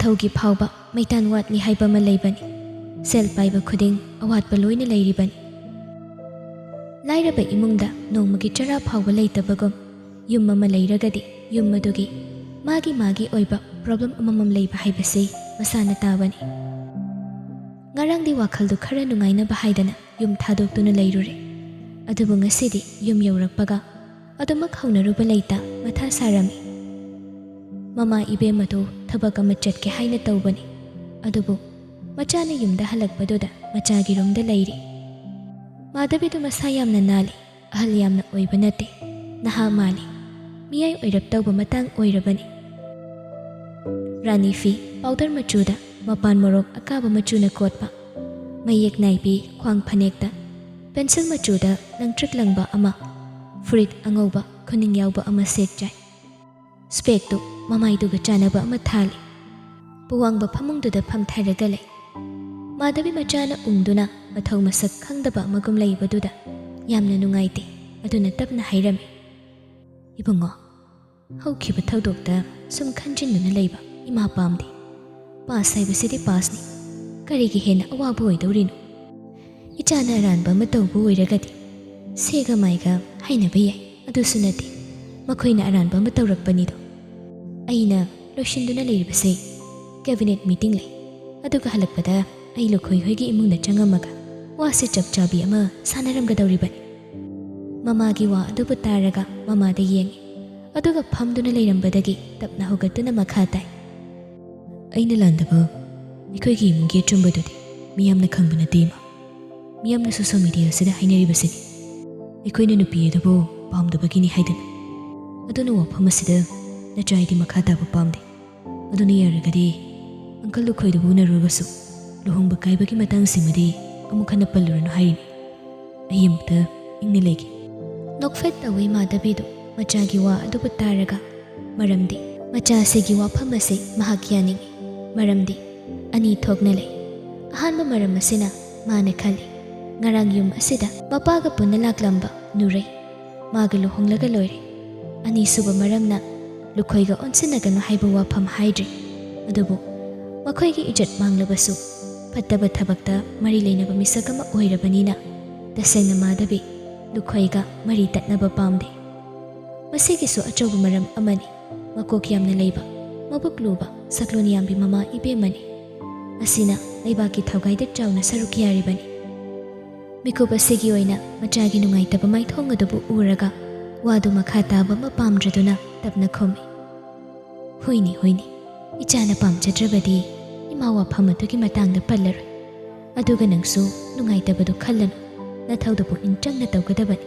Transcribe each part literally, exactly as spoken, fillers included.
ꯍꯧꯒꯤ ꯐꯥꯎꯕ ꯃꯩꯇꯥꯟ ꯋꯥꯠꯂꯤ ꯍꯥꯏꯕ ꯑꯃ ꯂꯩꯕꯅꯤ꯫ ꯁꯦꯜ ꯄꯥꯏꯕ ꯈꯨꯗꯤꯡ ꯑꯋꯥꯠꯄ ꯂꯣꯏꯅ ꯂꯩꯔꯤꯕꯅꯤ꯫ ꯂꯥꯏꯔꯕ ꯏꯃꯨꯡꯗ ꯅꯣꯡꯃꯒꯤ ꯆꯔꯥ ꯐꯥꯎꯕ ꯂꯩꯇꯕꯒꯨꯝ, ꯌꯨꯝ ꯑꯃ ꯂꯩꯔꯒꯗꯤ ꯌꯨꯝ ꯑꯗꯨꯒꯤ ꯃꯥꯒꯤ ꯃꯥꯒꯤ ꯑꯣꯏꯕ ꯄ꯭ꯔꯣꯕ꯭ꯂꯦꯝ ꯑꯃꯃꯝ ꯂꯩꯕ ꯍꯥꯏꯕꯁꯤ ꯃꯁꯥꯅ ꯇꯥꯕꯅꯤ꯫ ꯉꯔꯥꯡꯗꯤ ꯋꯥꯈꯜꯗꯨ ꯈꯔ ꯅꯨꯡꯉꯥꯏꯅꯕ ꯍꯥꯏꯗꯅ ꯌꯨꯝ ꯊꯥꯗꯣꯛꯇꯨꯅ ꯂꯩꯔꯨꯔꯦ꯫ ꯑꯗꯨꯕꯨ ꯉꯁꯤꯗꯤ ꯌꯨꯝ ꯌꯧꯔꯛꯄꯒ ꯑꯗꯨꯃꯛ ꯍꯧꯅꯔꯨꯕ ꯂꯩꯇ ꯃꯊꯥ ꯁꯥꯔꯝꯃꯤ꯫ ꯃꯃꯥ ꯏꯕꯦꯝ ꯑꯗꯨ ꯊꯕꯛ ꯑꯃ ꯆꯠꯀꯦ ꯍꯥꯏꯅ ꯇꯧꯕꯅꯤ꯫ ꯑꯗꯨꯕꯨ ꯃꯆꯥꯅ ꯌꯨꯝꯗ ꯍꯜꯂꯛꯄꯗꯨꯗ ꯃꯆꯥꯒꯤ ꯔꯨꯝꯗ ꯂꯩꯔꯤ꯫ ꯃꯥꯙꯕꯤꯗꯨ ꯃꯁꯥ ꯌꯥꯝꯅ ꯅꯥꯜꯂꯤ, ꯑꯍꯜ ꯌꯥꯝꯅ ꯑꯣꯏꯕ ꯅꯠꯇꯦ, ꯅꯍꯥ ꯃꯥꯜꯂꯤ꯫ ꯃꯤꯌꯥꯏ ꯑꯣꯏꯔꯞ ꯇꯧꯕ ꯃꯇꯥꯡ ꯑꯣꯏꯔꯕꯅꯤ꯫ ꯔꯥꯅꯤ ꯐꯤ, ꯄꯥꯎꯗꯔ ꯃꯆꯨꯗ ꯃꯄꯥꯟ ꯃꯣꯔꯣꯛ ꯑꯀꯥꯕ ꯃꯆꯨꯅ ꯀꯣꯠꯄ, ꯃꯌꯦꯛ ꯅꯥꯏꯕꯤ ꯈ꯭ꯋꯥꯡ ꯐꯅꯦꯛꯇ ꯄꯦꯟꯁꯤꯜ ꯃꯆꯨꯗ ꯂꯪꯇ꯭ꯔꯤꯛ ꯂꯪꯕ ꯑꯃ, ꯐꯨꯔꯤꯠ ꯑꯉꯧꯕ ꯈꯨꯅꯤꯡ ꯌꯥꯎꯕ ꯑꯃ ꯁꯦꯠꯆꯥꯏ꯫ ꯁ꯭ꯄꯦꯛꯇꯨ ꯃꯃꯥꯏꯗꯨꯒ ꯆꯥꯟꯅꯕ ꯑꯃ ꯊꯥꯜꯂꯤ꯫ ꯄꯨꯋꯥꯡꯕ ꯐꯃꯨꯡꯗꯨꯗ ꯐꯝꯊꯔꯒ ꯂꯩ꯫ ꯃꯥꯙꯕꯤ ꯃꯆꯥꯅ ꯎꯪꯗꯨꯅ ꯃꯊꯧ ꯃꯁꯛ ꯈꯪꯗꯕ ꯑꯃꯒꯨꯝ ꯂꯩꯕꯗꯨꯗ ꯌꯥꯝꯅ ꯅꯨꯡꯉꯥꯏꯇꯦ꯫ ꯑꯗꯨꯅ ꯇꯞꯅ ꯍꯥꯏꯔꯝꯃꯤ, "ꯏꯕꯨꯡꯉꯣ, ꯍꯧꯈꯤꯕ ꯊꯧꯗꯣꯛꯇ ꯁꯨꯝ ꯈꯟꯖꯤꯟꯗꯨꯅ ꯂꯩꯕ ꯏꯃꯥ ꯄꯥꯝꯗꯦ꯫ ꯄꯥꯁ ꯍꯥꯏꯕꯁꯤꯗꯤ ꯄꯥꯁꯅꯤ꯫ ꯀꯔꯤꯒꯤ ꯍꯦꯟꯅ ꯑꯋꯥꯕ ꯑꯣꯏꯗꯧꯔꯤꯅꯣ? ꯏꯆꯥꯅ ꯑꯔꯥꯟꯕ ꯑꯃ ꯇꯧꯕ ꯑꯣꯏꯔꯒꯗꯤ ꯁꯦꯒ ꯃꯥꯏꯒ ꯍꯥꯏꯅꯕ ꯌꯥꯏ꯫ ꯑꯗꯨꯁꯨ ꯅꯠꯇꯦ, ꯃꯈꯣꯏꯅ ꯑꯔꯥꯟꯕ ꯑꯃ ꯇꯧꯔꯛꯄꯅꯤꯗꯣ꯫ ꯑꯩꯅ ꯂꯣꯏꯁꯤꯟꯗꯨꯅ ꯂꯩꯔꯤꯕꯁꯦ ꯀꯦꯕꯤꯅꯦꯠ ꯃꯤꯇꯤꯡ ꯂꯩ꯫ ꯑꯗꯨꯒ ꯍꯜꯂꯛꯄꯗ ꯑꯩ ꯂꯨꯈꯣꯏ ꯍꯣꯏꯒꯤ ꯏꯃꯨꯡꯗ ꯆꯪꯉꯝꯃꯒ ꯋꯥꯁꯦ ꯆꯞ ꯆꯥꯕꯤ ꯑꯃ ꯁꯥꯟꯅꯔꯝꯒꯗꯧꯔꯤꯕꯅꯤ꯫" ꯃꯃꯥꯒꯤ ꯋꯥ ꯑꯗꯨꯕꯨ ꯇꯥꯔꯒ ꯃꯃꯥꯗ ꯌꯦꯡꯉꯤ꯫ ꯑꯗꯨꯒ ꯐꯝꯗꯨꯅ ꯂꯩꯔꯝꯕꯗꯒꯤ ꯇꯞꯅ ꯍꯧꯒꯠꯇꯨꯅ ꯃꯈꯥ ꯇꯥꯏ, "ꯑꯩꯅ ꯂꯥꯟꯗꯕ ꯑꯩꯈꯣꯏꯒꯤ ꯏꯃꯨꯡꯒꯤ ꯑꯆꯨꯝꯕꯗꯨꯗꯤ ꯃꯤꯌꯥꯝꯅ ꯈꯪꯕ ꯅꯠꯇꯦ, ꯏꯃꯥ꯫ ꯃꯤꯌꯥꯝꯅ ꯁꯣꯁꯤꯌꯦꯜ ꯃꯤꯗꯤꯌꯥ ꯑꯁꯤꯗ ꯍꯥꯏꯅꯔꯤꯕꯁꯤꯅꯤ, ꯑꯩꯈꯣꯏꯅ ꯅꯨꯄꯤ ꯑꯗꯨꯕꯨ ꯄꯥꯝꯗꯕꯒꯤꯅꯤ ꯍꯥꯏꯗꯅ꯫ ꯑꯗꯨꯅ ꯋꯥꯐꯝ ꯑꯁꯤꯗ ꯅꯆꯥ ꯑꯩꯗꯤ ꯃꯈꯥ ꯇꯥꯕ ꯄꯥꯝꯗꯦ꯫ ꯑꯗꯨꯅ ꯌꯥꯔꯒꯗꯤ ꯑꯪꯀꯜ ꯂꯨꯈꯣꯏꯗꯨꯕꯨ ꯎꯅꯔꯨꯔꯒꯁꯨ ꯂꯨꯍꯣꯡꯕ ꯀꯥꯏꯕꯒꯤ ꯃꯇꯥꯡꯁꯤꯃꯗꯤ ꯑꯃꯨꯛ ꯍꯟꯅ ꯄꯜꯂꯨꯔꯅꯨ ꯍꯥꯏꯔꯤꯅꯤ꯫ ꯑꯩ ꯑꯃꯨꯛꯇ ꯏꯪꯅ ꯂꯩꯒꯦ꯫" ꯅꯣꯛꯐꯦꯠ ꯇꯧꯏ ꯃꯥꯙꯕꯤꯗꯨ ꯃꯆꯥꯒꯤ ꯋꯥ ꯑꯗꯨꯕꯨ ꯇꯥꯔꯒ꯫ ꯃꯔꯝꯗꯤ ꯃꯆꯥꯁꯤꯒꯤ ꯋꯥꯐꯝ ꯑꯁꯤ ꯃꯍꯥꯛ ꯌꯥꯅꯤꯡꯏ꯫ ꯃꯔꯝꯗꯤ ꯑꯅꯤ ꯊꯣꯛꯅ ꯂꯩ꯫ ꯑꯍꯥꯟꯕ ꯃꯔꯝ ꯑꯁꯤꯅ ꯃꯥꯅ ꯈꯜꯂꯤ, ꯉꯔꯥꯡ ꯌꯨꯝ ꯑꯁꯤꯗ ꯃꯄꯥꯒ ꯄꯨꯟꯅ ꯂꯥꯛꯂꯝꯕ ꯅꯨꯔꯩ ꯃꯥꯒ ꯂꯨꯍꯣꯡꯂꯒ ꯂꯣꯏꯔꯦ꯫ ꯑꯅꯤꯁꯨꯕ ꯃꯔꯝꯅ ꯂꯨꯈꯣꯏꯒ ꯑꯣꯟꯁꯤꯟꯅꯒꯅꯨ ꯍꯥꯏꯕ ꯋꯥꯐꯝ ꯍꯥꯏꯗ꯭ꯔꯤ꯫ ꯑꯗꯨꯕꯨ ꯂꯨꯈꯣꯏꯒꯤ ꯏꯖꯠ ꯃꯥꯡꯂꯕꯁꯨ, ꯐꯠꯇꯕ ꯊꯕꯛꯇ ꯃꯔꯤ ꯂꯩꯅꯕ ꯃꯤꯁꯛ ꯑꯃ ꯑꯣꯏꯔꯕꯅꯤꯅ, ꯇꯁꯦꯡꯅ ꯃꯥꯙꯕꯤ ꯂꯨꯈꯣꯏꯒ ꯃꯔꯤ ꯇꯠꯅꯕ ꯄꯥꯝꯗꯦ꯫ ꯃꯁꯤꯒꯤꯁꯨ ꯑꯆꯧꯕ ꯃꯔꯝ ꯑꯃꯅꯤ꯫ ꯃꯀꯣꯛ ꯌꯥꯝꯅ ꯂꯩꯕ, ꯃꯕꯨꯛ ꯂꯨꯕ, ꯁꯛꯂꯣꯟ ꯌꯥꯝꯕꯤ ꯃꯃꯥ ꯏꯕꯦꯝꯃꯅꯤ꯫ ꯑꯁꯤꯅ ꯂꯩꯕꯥꯛꯀꯤ ꯊꯧꯒꯥꯏꯗ ꯆꯥꯎꯅ ꯁꯔꯨꯛ ꯌꯥꯔꯤꯕꯅꯤ꯫ ꯃꯤꯀꯨꯞ ꯑꯁꯤꯒꯤ ꯑꯣꯏꯅ ꯃꯆꯥꯒꯤ ꯅꯨꯡꯉꯥꯏꯇꯕ ꯃꯥꯏꯊꯣꯡ ꯑꯗꯨꯕꯨ ꯎꯔꯒ, ꯋꯥꯗꯨ ꯃꯈꯥ ꯇꯥꯕ ꯑꯃ ꯄꯥꯝꯗ꯭ꯔꯗꯨꯅ ꯇꯞꯅ ꯈꯨꯝꯃꯤ, "ꯍꯣꯏꯅꯦ, ꯍꯣꯏꯅꯦ, ꯏꯆꯥꯅ ꯄꯥꯝꯖꯗ꯭ꯔꯕꯗꯤ ꯏꯃꯥ ꯋꯥꯐꯝ ꯑꯗꯨꯒꯤ ꯃꯇꯥꯡꯗ ꯄꯜꯂꯔꯣꯏ꯫ ꯑꯗꯨꯒ ꯅꯪꯁꯨ ꯅꯨꯡꯉꯥꯏꯇꯕꯗꯨ ꯈꯜꯂꯅꯨ, ꯅꯊꯧꯗꯨ ꯄꯨꯛꯅꯤꯡ ꯆꯪꯅ ꯇꯧꯒꯗꯕꯅꯤ꯫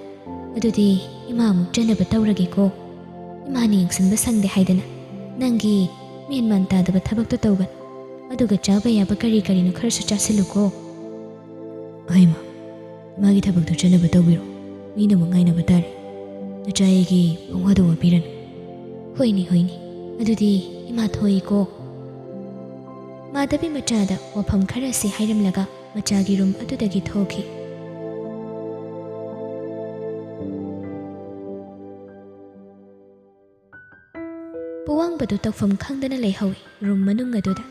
ꯑꯗꯨꯗꯤ ꯏꯃꯥ ꯑꯃꯨꯛ ꯆꯠꯅꯕ ꯇꯧꯔꯒꯦꯀꯣ꯫ ꯏꯃꯥꯅ ꯌꯦꯡꯁꯤꯟꯕ ꯁꯪꯗꯦ ꯍꯥꯏꯗꯅ ꯅꯪꯒꯤ ꯃꯦꯟ ꯃꯥꯟ ꯇꯥꯗꯕ ꯊꯕꯛꯇꯣ ꯇꯧꯒꯅꯨ꯫ ꯑꯗꯨꯒ ꯆꯥꯕ ꯌꯥꯕ ꯀꯔꯤ ꯀꯔꯤꯅꯣ ꯈꯔꯁꯨ ꯆꯥꯁꯤꯜꯂꯨꯀꯣ꯫" "ꯍꯣꯏ ꯏꯃꯥ, ꯏꯃꯥꯒꯤ ꯊꯕꯛꯇꯣ ꯆꯠꯅꯕ ꯇꯧꯕꯤꯔꯣ꯫ ꯃꯤꯅ ꯑꯃꯨꯛ ꯉꯥꯏꯅꯕ ꯇꯥꯔꯦ꯫ ꯅꯆꯥ ꯑꯩꯒꯤ ꯄꯪꯋꯥꯗ ꯋꯥꯕꯤꯔꯅꯨ꯫" "ꯍꯣꯏꯅꯦ, ꯍꯣꯏꯅꯦ, ꯑꯗꯨꯗꯤ ꯏꯃꯥ ꯊꯣꯛꯏꯀꯣ꯫" ꯃꯥꯙꯕꯤ ꯃꯆꯥꯗ ꯋꯥꯐꯝ ꯈꯔꯁꯤ ꯍꯥꯏꯔꯝꯂꯒ ꯃꯆꯥꯒꯤ ꯔꯨꯝ ꯑꯗꯨꯗꯒꯤ ꯊꯣꯛꯈꯤ꯫ ꯄꯨꯋꯥꯡꯕꯗꯨ ꯇꯧꯐꯝ ꯈꯪꯗꯅ ꯂꯩꯍꯧꯏ ꯔꯨꯝ ꯃꯅꯨꯡ ꯑꯗꯨꯗ꯫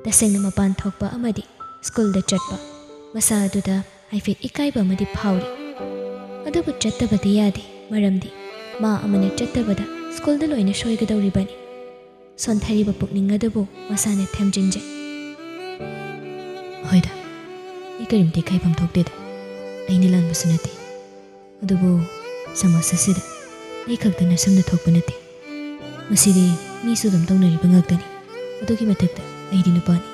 ꯇꯁꯦꯡꯅ ꯃꯄꯥꯟ ꯊꯣꯛꯄ ꯑꯃꯗꯤ ꯁ꯭ꯀꯨꯜꯗ ꯆꯠꯄ, ꯃꯁꯥ ꯑꯗꯨꯗ ꯍꯥꯏꯐꯦꯠ ꯏꯀꯥꯏꯕ ꯑꯃꯗꯤ ꯐꯥꯎꯔꯤ꯫ ꯑꯗꯨꯕꯨ ꯆꯠꯇꯕꯗꯤ ꯌꯥꯗꯦ, ꯃꯔꯝꯗꯤ ꯃꯥ ꯑꯃꯅ ꯆꯠꯇꯕꯗ ꯁ꯭ꯀꯨꯜꯗ ꯂꯣꯏꯅ ꯁꯣꯏꯒꯗꯧꯔꯤꯕꯅꯤ꯫ ꯁꯣꯟꯊꯔꯤꯕ ꯄꯨꯛꯅꯤꯡ ꯑꯗꯨꯕꯨ ꯃꯁꯥꯅ ꯊꯦꯝꯖꯤꯟꯖꯩ꯫ "ꯍꯣꯏꯗ, ꯑꯩ ꯀꯔꯤꯝꯇ ꯏꯀꯥꯏꯐꯝ ꯊꯣꯛꯇꯦꯗ꯫ ꯑꯩꯅ ꯂꯥꯟꯕꯁꯨ ꯅꯠꯇꯦ꯫ ꯑꯗꯨꯕꯨ ꯁꯃꯥꯖ ꯑꯁꯤꯗ ꯑꯩ ꯈꯛꯇꯅ ꯁꯝꯅ ꯊꯣꯛꯄ ꯅꯠꯇꯦ꯫ ꯃꯁꯤꯗꯤ ꯃꯤꯁꯨ ꯑꯗꯨꯝ ꯇꯧꯅꯔꯤꯕ ꯉꯥꯛꯇꯅꯤ꯫ ꯑꯗꯨꯒꯤ ꯃꯊꯛꯇ ꯑꯩꯗꯤ ꯅꯨꯄꯥꯅꯤ꯫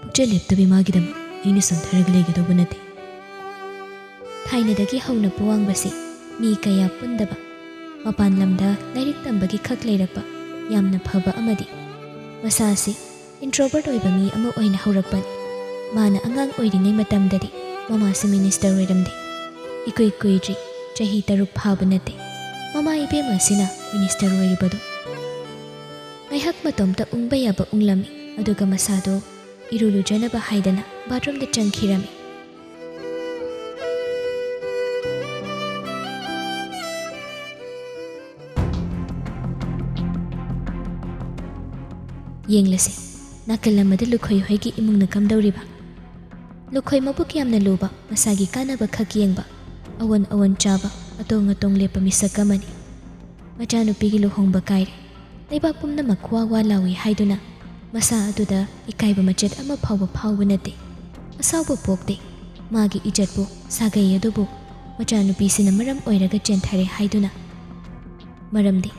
ꯄꯨꯛꯆꯦꯜ ꯂꯦꯞꯇꯕꯤ ꯃꯥꯒꯤꯗꯃꯛ ꯑꯩꯅ ꯁꯣꯟꯊꯔꯒ ꯂꯩꯒꯗꯧꯕ ꯅꯠꯇꯦ꯫" ꯊꯥꯏꯅꯗꯒꯤ ꯍꯧꯅ ꯄꯨꯋꯥꯡꯕꯁꯤ ꯃꯤ ꯀꯌꯥ ꯄꯨꯟꯗꯕ, ꯃꯄꯥꯟ ꯂꯝꯗ ꯂꯥꯏꯔꯤꯛ ꯇꯝꯕꯒꯤ ꯈꯛ ꯂꯩꯔꯛꯄ ꯌꯥꯝꯅ ꯐꯕ ꯑꯃꯗꯤ ꯃꯁꯥ ꯑꯁꯤ introvert ꯑꯣꯏꯕ ꯃꯤ ꯑꯃ ꯑꯣꯏꯅ ꯍꯧꯔꯛꯄꯅꯤ꯫ ꯃꯥꯅ ꯑꯉꯥꯡ ꯑꯣꯏꯔꯤꯉꯩ ꯃꯇꯝꯗꯗꯤ ꯃꯃꯥꯁꯤ ꯃꯤꯅꯤꯁꯇꯔ ꯑꯣꯏꯔꯝꯗꯦ꯫ ꯏꯀꯨꯏ ꯀꯨꯏꯗ꯭ꯔꯤ, ꯆꯍꯤ ꯇꯔꯨꯛ ꯐꯥꯕ ꯅꯠꯇꯦ, ꯃꯃꯥ ꯏꯕꯦꯝꯃ ꯑꯁꯤꯅ ꯃꯤꯅꯤꯁꯇꯔ ꯑꯣꯏꯔꯤꯕꯗꯨ꯫ ꯉꯥꯏꯍꯥꯛ ꯃꯇꯣꯝꯇ ꯎꯪꯕ ꯌꯥꯕ ꯎꯪꯂꯝꯃꯤ, ꯑꯗꯨꯒ ꯃꯁꯥꯗꯣ ꯏꯔꯨ ꯂꯨꯖꯅꯕ ꯍꯥꯏꯗꯅ ꯕꯥꯊꯔꯨꯝꯗ ꯆꯪꯈꯤꯔꯝꯃꯤ꯫ ꯌꯦꯡꯂꯁꯤ꯫ ꯅꯥꯀꯜ ꯑꯃꯗ ꯂꯨꯈꯣꯏ ꯍꯣꯏꯒꯤ ꯏꯃꯨꯡꯅ ꯀꯝꯗꯧꯔꯤꯕ? ꯂꯨꯈꯣꯏ ꯃꯕꯨꯛ ꯌꯥꯝꯅ ꯂꯨꯕ, ꯃꯁꯥꯒꯤ ꯀꯥꯟꯅꯕ ꯈꯛ ꯌꯦꯡꯕ, ꯑꯑꯣꯟ ꯑꯑꯣꯟ ꯆꯥꯕ, ꯑꯇꯣꯡ ꯑꯇꯣꯡ ꯂꯦꯞꯄ ꯃꯤꯁꯛ ꯑꯃꯅꯤ꯫ ꯃꯆꯥꯅꯨꯄꯤꯒꯤ ꯂꯨꯍꯣꯡꯕ ꯀꯥꯏꯔꯦ, ꯂꯩꯕꯥꯛ ꯄꯨꯝꯅꯃꯛ ꯋꯥ ꯋꯥ ꯂꯥꯎꯏ ꯍꯥꯏꯗꯨꯅ ꯃꯁꯥ ꯑꯗꯨꯗ ꯏꯀꯥꯏꯕ ꯃꯆꯦꯠ ꯑꯃ ꯐꯥꯎꯕ ꯐꯥꯎꯕ ꯅꯠꯇꯦ꯫ ꯑꯁꯥꯎꯕ ꯄꯣꯛꯇꯦ꯫ ꯃꯥꯒꯤ ꯏꯖꯠꯄꯨ, ꯁꯥꯒꯩ ꯑꯗꯨꯕꯨ ꯃꯆꯥꯅꯨꯄꯤꯁꯤꯅ ꯃꯔꯝ ꯑꯣꯏꯔꯒ ꯆꯦꯟꯊꯔꯦ ꯍꯥꯏꯗꯨꯅ꯫ ꯃꯔꯝꯗꯤ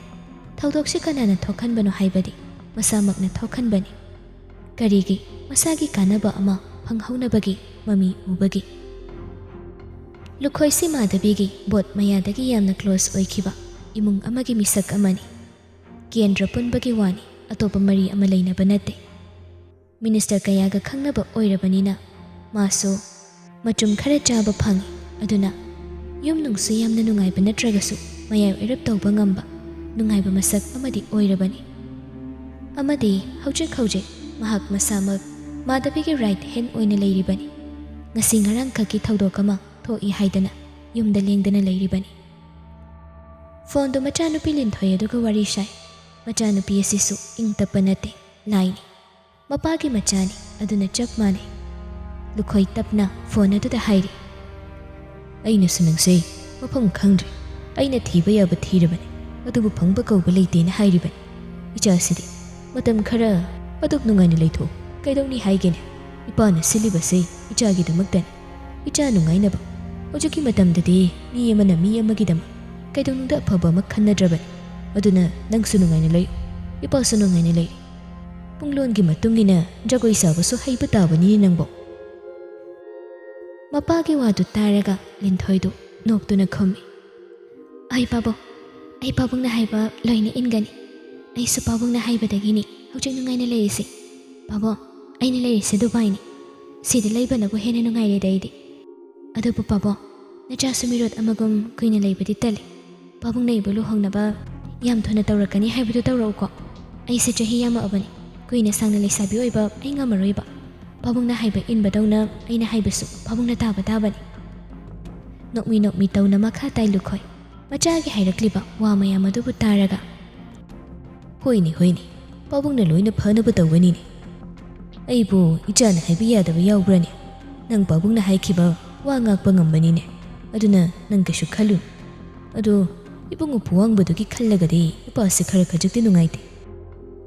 ꯊꯧꯗꯣꯛꯁꯤ ꯀꯅꯥꯅ ꯊꯣꯛꯍꯟꯕꯅꯣ ꯍꯥꯏꯕꯗꯤ ꯃꯁꯥꯃꯛꯅ ꯊꯣꯛꯍꯟꯕꯅꯤ꯫ ꯀꯔꯤꯒꯤ? ꯃꯁꯥꯒꯤ ꯀꯥꯟꯅꯕ ꯑꯃ ꯐꯪꯍꯧꯅꯕꯒꯤ ꯃꯃꯤ ꯎꯕꯒꯤ꯫ ꯂꯨꯈꯣꯏꯁꯤ ꯃꯥꯙꯕꯤꯒꯤ ꯕꯣꯠ ꯃꯌꯥꯗꯒꯤ ꯌꯥꯝꯅ ꯀ꯭ꯂꯣꯁ ꯑꯣꯏꯈꯤꯕ ꯏꯃꯨꯡ ꯑꯃꯒꯤ ꯃꯤꯁꯛ ꯑꯃꯅꯤ꯫ ꯀꯦꯟꯗ꯭ꯔ ꯄꯨꯟꯕꯒꯤ ꯋꯥꯅꯤ, ꯑꯇꯣꯞꯄ ꯃꯔꯤ ꯑꯃ ꯂꯩꯅꯕ ꯅꯠꯇꯦ꯫ ꯃꯤꯅꯤꯁꯇꯔ ꯀꯌꯥꯒ ꯈꯪꯅꯕ ꯑꯣꯏꯔꯕꯅꯤꯅ ꯃꯥꯁꯨ ꯃꯆꯨꯝ ꯈꯔ ꯆꯥꯕ ꯐꯪꯉꯤ꯫ ꯑꯗꯨꯅ ꯌꯨꯝ ꯅꯨꯡꯁꯨ ꯌꯥꯝꯅ ꯅꯨꯡꯉꯥꯏꯕ ꯅꯠꯇ꯭ꯔꯒꯁꯨ ꯃꯌꯥꯏ ꯑꯣꯏꯔꯞ ꯇꯧꯕ ꯉꯝꯕ ꯅꯨꯡꯉꯥꯏꯕ ꯃꯁꯛ ꯑꯃꯗꯤ ꯑꯣꯏꯔꯕꯅꯤ꯫ ꯑꯃꯗꯤ ꯍꯧꯖꯤꯛ ꯍꯧꯖꯤꯛ ꯃꯍꯥꯛ ꯃꯁꯥꯃꯛ ꯃꯥꯙꯕꯤꯒꯤ ꯔꯥꯏꯠ ꯍꯦꯟ ꯑꯣꯏꯅ ꯂꯩꯔꯤꯕꯅꯤ꯫ ꯉꯁꯤ ꯉꯔꯥꯡꯈꯛꯀꯤ ꯊꯧꯗꯣꯛ ꯑꯃ ꯊꯣꯛꯏ ꯍꯥꯏꯗꯅ ꯌꯨꯝꯗ ꯂꯦꯡꯗꯅ ꯂꯩꯔꯤꯕꯅꯤ꯫ ꯐꯣꯟꯗꯨ ꯃꯆꯥꯅꯨꯄꯤ ꯂꯤꯟꯊꯣꯏ ꯑꯗꯨꯒ ꯋꯥꯔꯤ ꯁꯥꯏ꯫ ꯃꯆꯥꯅꯨꯄꯤ ꯑꯁꯤꯁꯨ ꯏꯪ ꯇꯞꯄ ꯅꯠꯇꯦ, ꯂꯥꯏꯅꯤ꯫ ꯃꯄꯥꯒꯤ ꯃꯆꯥꯅꯤ, ꯑꯗꯨꯅ ꯆꯞ ꯃꯥꯟꯅꯩ꯫ ꯂꯨꯈꯣꯏ ꯇꯞꯅ ꯐꯣꯟ ꯑꯗꯨꯗ ꯍꯥꯏꯔꯤ꯫ "ꯑꯩꯅꯁꯨ ꯅꯪꯁꯦ ꯃꯐꯝ ꯈꯪꯗ꯭ꯔꯦ꯫ ꯑꯩꯅ ꯊꯤꯕ ꯌꯥꯕ ꯊꯤꯔꯕꯅꯤ, ꯑꯗꯨꯕꯨ ꯐꯪꯕ ꯀꯧꯕ ꯂꯩꯇꯦꯅ ꯍꯥꯏꯔꯤꯕꯅꯤ꯫ ꯏꯆꯥꯁꯤꯗꯤ ꯃꯇꯝ ꯈꯔ ꯑꯗꯨꯛ ꯅꯨꯡꯉꯥꯏꯅ ꯂꯩꯊꯣꯛꯎ꯫ ꯀꯩꯗꯧꯅꯤ ꯍꯥꯏꯒꯦꯅꯦ? ꯏꯄꯥꯅ ꯁꯤꯜꯂꯤꯕꯁꯦ ꯏꯆꯥꯒꯤꯗꯃꯛꯇꯅꯤ꯫ ꯏꯆꯥ ꯅꯨꯡꯉꯥꯏꯅꯕ꯫ ꯍꯧꯖꯤꯛꯀꯤ ꯃꯇꯝꯗꯗꯤ ꯃꯤ ꯑꯃꯅ ꯃꯤ ꯑꯃꯒꯤꯗꯃꯛ ꯀꯩꯗꯧꯅꯨꯡꯗ ꯑꯐꯕ ꯑꯃ ꯈꯟꯅꯗ꯭ꯔꯕꯅꯤ꯫ ꯑꯗꯨꯅ ꯅꯪꯁꯨ ꯅꯨꯡꯉꯥꯏꯅ ꯂꯩꯌꯨ, ꯏꯄꯥꯁꯨ ꯅꯨꯡꯉꯥꯏꯅ ꯂꯩꯌꯨ꯫ ꯄꯨꯡꯂꯣꯟꯒꯤ ꯃꯇꯨꯡ ꯏꯟꯅ ꯖꯒꯣꯏ ꯁꯥꯕꯁꯨ ꯍꯩꯕ ꯇꯥꯕꯅꯤꯅꯦ ꯅꯪꯕꯣ꯫" ꯃꯄꯥꯒꯤ ꯋꯥꯗꯨ ꯇꯥꯔꯒ ꯂꯤꯟꯊꯣꯏꯗꯨ ꯅꯣꯛꯇꯨꯅ ꯈꯨꯝꯃꯤ꯫ "ꯑꯩ ꯄꯥꯕꯨꯡ, ꯑꯩ ꯄꯥꯕꯨꯡꯅ ꯍꯥꯏꯕ ꯂꯣꯏꯅ ꯏꯟꯒꯅꯤ꯫ ꯑꯩꯁꯨ ꯄꯥꯕꯨꯡꯅ ꯍꯥꯏꯕꯗꯒꯤꯅꯤ ꯍꯧꯖꯤꯛ ꯅꯨꯡꯉꯥꯏꯅ ꯂꯩꯔꯤꯁꯦ꯫ ꯄꯥꯕꯨꯡ, ꯑꯩꯅ ꯂꯩꯔꯤꯁꯦ ꯗꯨꯕꯥꯏꯅꯤ꯫ ꯁꯤꯗ ꯂꯩꯕꯅꯕꯨ ꯍꯦꯟꯅ ꯅꯨꯡꯉꯥꯏꯔꯦꯗ ꯑꯩꯗꯤ꯫ ꯑꯗꯨꯕꯨ ꯄꯥꯕꯨꯡ, ꯅꯆꯥꯁꯨ ꯃꯤꯔꯣꯠ ꯑꯃꯒꯨꯝ ꯀꯨꯏꯅ ꯂꯩꯕꯗꯤ ꯇꯜꯂꯤ꯫ ꯄꯥꯕꯨꯡꯅ ꯑꯩꯕꯨ ꯂꯨꯍꯣꯡꯅꯕ ꯌꯥꯝ ꯊꯨꯅ ꯇꯧꯔꯛꯀꯅꯤ ꯍꯥꯏꯕꯗꯨ ꯇꯧꯔꯛꯎꯀꯣ꯫ ꯑꯩꯁꯦ ꯆꯍꯤ ꯌꯥꯝꯃꯛꯑꯕꯅꯤ꯫ ꯀꯨꯏꯅ ꯁꯥꯡꯅ ꯂꯩꯁꯥꯕꯤ ꯑꯣꯏꯕ ꯑꯩ ꯉꯝꯃꯔꯣꯏꯕ꯫ ꯄꯥꯕꯨꯡꯅ ꯍꯥꯏꯕ ꯏꯟꯕꯗꯧꯅ ꯑꯩꯅ ꯍꯥꯏꯕꯁꯨ ꯄꯥꯕꯨꯡꯅ ꯇꯥꯕ ꯇꯥꯕꯅꯤ꯫" ꯅꯣꯛꯃꯤ ꯅꯣꯛꯃꯤ ꯇꯧꯅ ꯃꯈꯥ ꯇꯥꯏ ꯂꯨꯈꯣꯏ꯫ ꯃꯆꯥꯒꯤ ꯍꯥꯏꯔꯛꯂꯤꯕ ꯋꯥ ꯃꯌꯥꯝ ꯑꯗꯨꯕꯨ ꯇꯥꯔꯒ, "ꯍꯣꯏꯅꯦ, ꯍꯣꯏꯅꯦ, ꯄꯥꯕꯨꯡꯅ ꯂꯣꯏꯅ ꯐꯅꯕ ꯇꯧꯒꯅꯤꯅꯦ꯫ ꯑꯩꯕꯨ ꯏꯆꯥꯅ ꯍꯥꯏꯕ ꯌꯥꯗꯕ ꯌꯥꯎꯕ꯭ꯔꯅꯦ? ꯅꯪ ꯄꯥꯕꯨꯡꯅ ꯍꯥꯏꯈꯤꯕ ꯋꯥ ꯉꯥꯛꯄ ꯉꯝꯕꯅꯤꯅꯦ꯫ ꯑꯗꯨꯅ ꯅꯪ ꯀꯩꯁꯨ ꯈꯜꯂꯨꯅꯨ꯫ ꯑꯗꯣ ꯏꯕꯨꯡꯉꯣ ꯄꯨꯋꯥꯡꯕꯗꯨꯒꯤ ꯈꯜꯂꯒꯗꯤ ꯏꯄꯥꯁꯦ ꯈꯔ ꯈꯖꯤꯛꯇꯤ ꯅꯨꯡꯉꯥꯏꯇꯦ꯫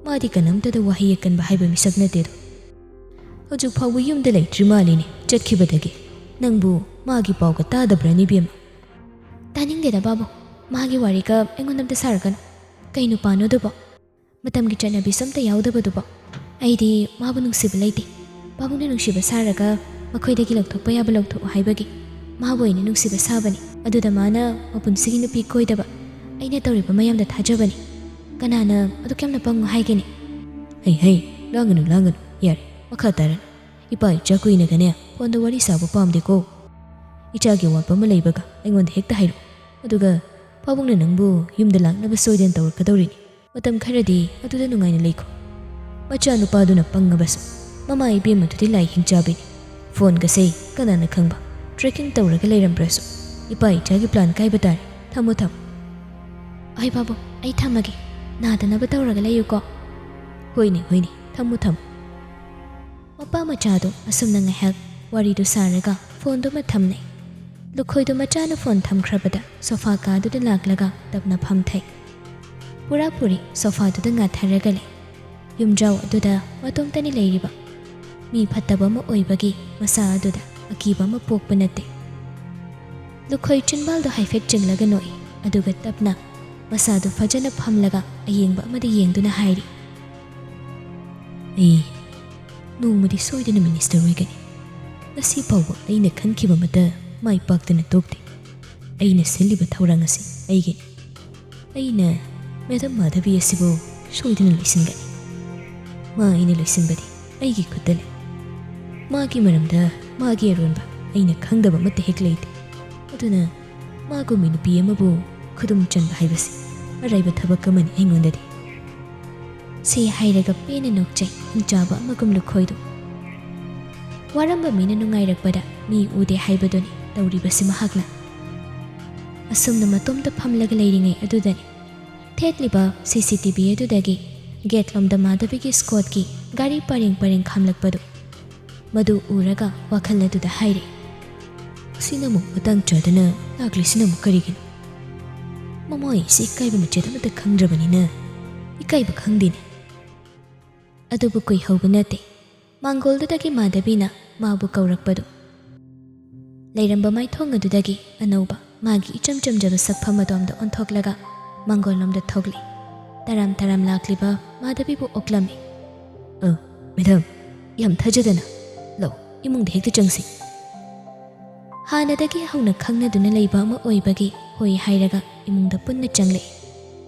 ꯃꯥꯗꯤ ꯀꯅꯥꯝꯇꯗ ꯋꯥꯍꯩ ꯑꯀꯟꯕ ꯍꯥꯏꯕ ꯃꯤꯁꯛ ꯅꯠꯇꯦꯗꯣ꯫ ꯍꯧꯖꯤꯛ ꯐꯥꯎꯕ ꯌꯨꯝꯗ ꯂꯩꯇ꯭ꯔꯤ ꯃꯥꯜꯂꯤꯅꯦ ꯆꯠꯈꯤꯕꯗꯒꯤ꯫ ꯅꯪꯕꯨ ꯃꯥꯒꯤ ꯄꯥꯎꯒ ꯇꯥꯗꯕ꯭ꯔꯅꯤ ꯏꯕꯦꯝꯃ? ꯇꯥꯅꯤꯡꯗꯦꯗ ꯕꯥꯕꯨ, ꯃꯥꯒꯤ ꯋꯥꯔꯤꯒ ꯑꯩꯉꯣꯟꯗ ꯑꯝꯇ ꯁꯥꯔꯛꯀꯅꯨ꯫ ꯀꯩ ꯅꯨꯄꯥꯅꯣ ꯑꯗꯨꯕꯣ? ꯃꯇꯝꯒꯤ ꯆꯠꯅꯕꯤꯁꯨ ꯑꯝꯇ ꯌꯥꯎꯗꯕꯗꯨꯕꯣ? ꯑꯩꯗꯤ ꯃꯥꯕꯨ ꯅꯨꯡꯁꯤꯕ ꯂꯩꯇꯦ꯫ ꯄꯥꯕꯨꯡꯅ ꯅꯨꯡꯁꯤꯕ ꯁꯥꯔꯒ ꯃꯈꯣꯏꯗꯒꯤ ꯂꯧꯊꯣꯛꯄ ꯌꯥꯕ ꯂꯧꯊꯣꯛꯑꯣ ꯍꯥꯏꯕꯒꯤ ꯃꯥꯕꯨ ꯑꯩꯅ ꯅꯨꯡꯁꯤꯕ ꯁꯥꯕꯅꯤ꯫ ꯑꯗꯨꯗ ꯃꯥꯅ ꯃꯄꯨꯟꯁꯤꯒꯤ ꯅꯨꯄꯤ ꯀꯣꯏꯗꯕ, ꯑꯩꯅ ꯇꯧꯔꯤꯕ ꯃꯌꯥꯝꯗ ꯊꯥꯖꯕꯅꯤ꯫ ꯀꯅꯥꯅ ꯑꯗꯨꯛ ꯌꯥꯝꯅ ꯄꯪꯉꯣ ꯍꯥꯏꯒꯅꯤ? ꯍꯩ ꯍꯩ, ꯂꯥꯡꯒꯅꯨ ꯂꯥꯡꯒꯅꯨ, ꯌꯥꯔꯦ, ꯃꯈꯥ ꯇꯥꯔꯅꯨ꯫ ꯏꯄꯥ ꯏꯆꯥ ꯀꯨꯏꯅꯒꯅꯦ ꯐꯣꯟꯗ ꯋꯥꯔꯤ ꯁꯥꯕ ꯄꯥꯝꯗꯦꯀꯣ꯫ ꯏꯆꯥꯒꯤ ꯑꯋꯥꯠꯄ ꯑꯃ ꯂꯩꯕꯒ ꯑꯩꯉꯣꯟꯗ ꯍꯦꯛꯇ ꯍꯥꯏꯔꯛꯑꯣ꯫ ꯑꯗꯨꯒ ꯄꯥꯕꯨꯡꯅ ꯅꯪꯕꯨ ꯌꯨꯝꯗ ꯂꯥꯛꯅꯕ ꯁꯣꯏꯗꯅ ꯇꯧꯔꯛꯀꯗꯧꯔꯤꯅꯤ꯫ ꯃꯇꯝ ꯈꯔꯗꯤ ꯑꯗꯨꯗ ꯅꯨꯡꯉꯥꯏꯅ ꯂꯩꯈꯣ꯫ ꯃꯆꯥꯅꯨꯄꯥꯗꯨꯅ ꯄꯪꯉꯕꯁꯨ ꯃꯃꯥ ꯏꯕꯦꯝꯃꯗꯨꯗꯤ ꯂꯥꯏ ꯍꯤꯡꯆꯥꯕꯤꯅꯤ꯫ ꯐꯣꯟꯒꯁꯦ ꯀꯅꯥꯅ ꯈꯪꯕ ꯇ꯭ꯔꯦꯀꯤꯡ ꯇꯧꯔꯒ ꯂꯩꯔꯝꯕ꯭ꯔꯁꯨ꯫ ꯏꯄꯥ ꯏꯆꯥꯒꯤ ꯄ꯭ꯂꯥꯟ ꯀꯥꯏꯕ ꯇꯥꯔꯦ꯫ ꯊꯝꯃꯣ ꯊꯝꯃꯣ꯫ ꯑꯩ ꯕꯥꯕꯨ, ꯑꯩ ꯊꯝꯃꯒꯦ꯫ ꯅꯥꯗꯅꯕ ꯇꯧꯔꯒ ꯂꯩꯌꯨꯀꯣ꯫ ꯍꯣꯏꯅꯦ ꯍꯣꯏꯅꯦ, ꯊꯝꯃꯣ ꯊꯝꯃꯣ꯫ ꯃꯄꯥ ꯃꯆꯥꯗꯣ ꯑꯁꯨꯝꯅ ꯉꯥꯏꯍꯥꯛ ꯋꯥꯔꯤꯗꯨ ꯁꯥꯔꯒ ꯐꯣꯟꯗꯨꯃ ꯊꯝꯅꯩ꯫ ꯂꯨꯈꯣꯏꯗꯣ ꯃꯆꯥꯅ ꯐꯣꯟ ꯊꯝꯈ꯭ꯔꯕꯗ ꯁꯣꯐꯥ ꯀꯥꯗꯨꯗ ꯂꯥꯛꯂꯒ ꯇꯞꯅ ꯐꯝꯊꯩ꯫ ꯄꯨꯔꯥ ꯄꯨꯔꯤ ꯁꯣꯐꯥꯗꯨꯗ ꯉꯥꯊꯔꯒ ꯂꯩ꯫ ꯌꯨꯝꯖꯥꯎ ꯑꯗꯨꯗ ꯃꯇꯣꯝꯇꯅꯤ ꯂꯩꯔꯤꯕ꯫ ꯃꯤ ꯐꯠꯇꯕ ꯑꯃ ꯑꯣꯏꯕꯒꯤ ꯃꯁꯥ ꯑꯗꯨꯗ ꯑꯀꯤꯕ ꯑꯃ ꯄꯣꯛꯄ ꯅꯠꯇꯦ꯫ ꯂꯨꯈꯣꯏ ꯆꯤꯟꯕꯥꯜꯗꯣ ꯍꯥꯏꯐꯦꯠ ꯆꯤꯡꯂꯒ ꯅꯣꯛꯏ, ꯑꯗꯨꯒ ꯇꯞꯅ ꯃꯁꯥꯗꯨ ꯐꯖꯅ ꯐꯝꯂꯒ ꯑꯌꯦꯡꯕ ꯑꯃꯗ ꯌꯦꯡꯗꯨꯅ ꯍꯥꯏꯔꯤ, "ꯑꯩ ꯅꯣꯡꯃꯗꯤ ꯁꯣꯏꯗꯅ ꯃꯤꯅꯤꯁꯇꯔ ꯑꯣꯏꯒꯅꯤ꯫ ꯉꯁꯤ ꯐꯥꯎꯕ ꯑꯩꯅ ꯈꯟꯈꯤꯕ ꯑꯃꯠꯇ ꯃꯥꯏ ꯄꯥꯛꯇꯅ ꯇꯣꯛꯇꯦ꯫ ꯑꯩꯅ ꯁꯤꯜꯂꯤꯕ ꯊꯧꯔꯥꯡ ꯑꯁꯤ ꯑꯩꯒꯤꯅꯤ꯫ ꯑꯩꯅ ꯃꯦꯗꯝ ꯃꯥꯙꯕꯤ ꯑꯁꯤꯕꯨ ꯁꯣꯏꯗꯅ ꯂꯣꯏꯁꯤꯟꯒꯅꯤ꯫ ꯃꯥ ꯑꯩꯅ ꯂꯣꯏꯁꯤꯟꯕꯗꯤ ꯑꯩꯒꯤ ꯈꯨꯠꯇ ꯂꯩ꯫ ꯃꯥꯒꯤ ꯃꯔꯝꯗ ꯃꯥꯒꯤ ꯑꯔꯣꯟꯕ ꯑꯩꯅ ꯈꯪꯗꯕ ꯑꯃꯠꯇ ꯍꯦꯛ ꯂꯩꯇꯦ꯫ ꯑꯗꯨꯅ ꯃꯥꯒꯨꯝꯕꯤ ꯅꯨꯄꯤ ꯑꯃꯕꯨ ꯈꯨꯗꯨꯝ ꯆꯟꯕ ꯍꯥꯏꯕꯁꯤ ꯑꯔꯥꯏꯕ ꯊꯕꯛ ꯑꯃꯅꯤ ꯑꯩꯉꯣꯟꯗꯗꯤ"꯫ ꯁꯤ ꯍꯥꯏꯔꯒ ꯄꯦꯟꯅ ꯅꯣꯛꯆꯩ ꯍꯤꯡꯆꯥꯕ ꯑꯃꯒꯨꯝ ꯂꯨꯈꯣꯏꯗꯨ꯫ ꯋꯥꯔꯝꯕ ꯃꯤꯅ ꯅꯨꯡꯉꯥꯏꯔꯛꯄꯗ ꯃꯤ ꯎꯗꯦ ꯍꯥꯏꯕꯗꯨꯅꯤ ꯇꯧꯔꯤꯕꯁꯤ ꯃꯍꯥꯛꯅ꯫ ꯑꯁꯨꯝꯅ ꯃꯇꯣꯝꯇ ꯐꯝꯂꯒ ꯂꯩꯔꯤꯉꯩ ꯑꯗꯨꯗꯅꯤ ꯊꯦꯠꯂꯤꯕ ꯁꯤ ꯁꯤ ꯇꯤ ꯚꯤ ꯑꯗꯨꯗꯒꯤ ꯒꯦꯠ ꯂꯣꯝꯗ ꯃꯥꯙꯕꯤꯒꯤ ꯁ꯭ꯀꯣꯠꯀꯤ ꯒꯥꯔꯤ ꯄꯔꯦꯡ ꯄꯔꯦꯡ ꯈꯥꯝꯂꯛꯄꯗꯨ, ꯃꯗꯨ ꯎꯔꯒ ꯋꯥꯈꯜ ꯑꯗꯨꯗ ꯍꯥꯏꯔꯦ, "ꯁꯤꯅ ꯑꯃꯨꯛ ꯃꯇꯥꯡ ꯆꯥꯗꯅ ꯂꯥꯛꯂꯤꯁꯤꯅ ꯑꯃꯨꯛ ꯀꯔꯤꯒꯤꯅꯣ? ꯃꯃꯣꯏ ꯁꯤ ꯏꯀꯥꯏꯕ ꯃꯆꯦꯠ ꯑꯃꯠꯇ ꯈꯪꯗ꯭ꯔꯕꯅꯤꯅ ꯏꯀꯥꯏꯕ ꯈꯪꯗꯦꯅꯦ"꯫ ꯑꯗꯨꯕꯨ ꯀꯨꯏꯍꯧꯕ ꯅꯠꯇꯦ꯫ ꯃꯥꯡꯒꯣꯜꯗꯨꯗꯒꯤ ꯃꯥꯙꯕꯤꯅ ꯃꯥꯕꯨ ꯀꯧꯔꯛꯄꯗꯨ꯫ ꯂꯩꯔꯝꯕ ꯃꯥꯏꯊꯣꯡ ꯑꯗꯨꯗꯒꯤ ꯑꯅꯧꯕ ꯃꯥꯒꯤ ꯏꯆꯝ ꯆꯝꯖꯕ ꯁꯛꯐꯝ ꯑꯗꯣꯝꯗ ꯑꯣꯟꯊꯣꯛꯂꯒ ꯃꯥꯡꯒꯣꯜꯂꯣꯝꯗ ꯊꯣꯛꯂꯦ꯫ ꯇꯔꯥꯝ ꯇꯔꯥꯝ ꯂꯥꯛꯂꯤꯕ ꯃꯥꯙꯕꯤꯕꯨ ꯑꯣꯛꯂꯝꯃꯤ꯫ "ꯑ, ꯃꯦꯗꯥꯝ, ꯌꯥꯝ ꯊꯥꯖꯗꯅ꯫ ꯂꯧ, ꯏꯃꯨꯡꯗ ꯍꯦꯛꯇ ꯆꯪꯁꯤ"꯫ ꯍꯥꯟꯅꯗꯒꯤ ꯍꯧꯅ ꯈꯪꯅꯗꯨꯅ ꯂꯩꯕ ꯑꯃ ꯑꯣꯏꯕꯒꯤ ꯍꯣꯏ ꯍꯥꯏꯔꯒ ꯏꯃꯨꯡꯗ ꯄꯨꯟꯅ ꯆꯪꯂꯛꯏ꯫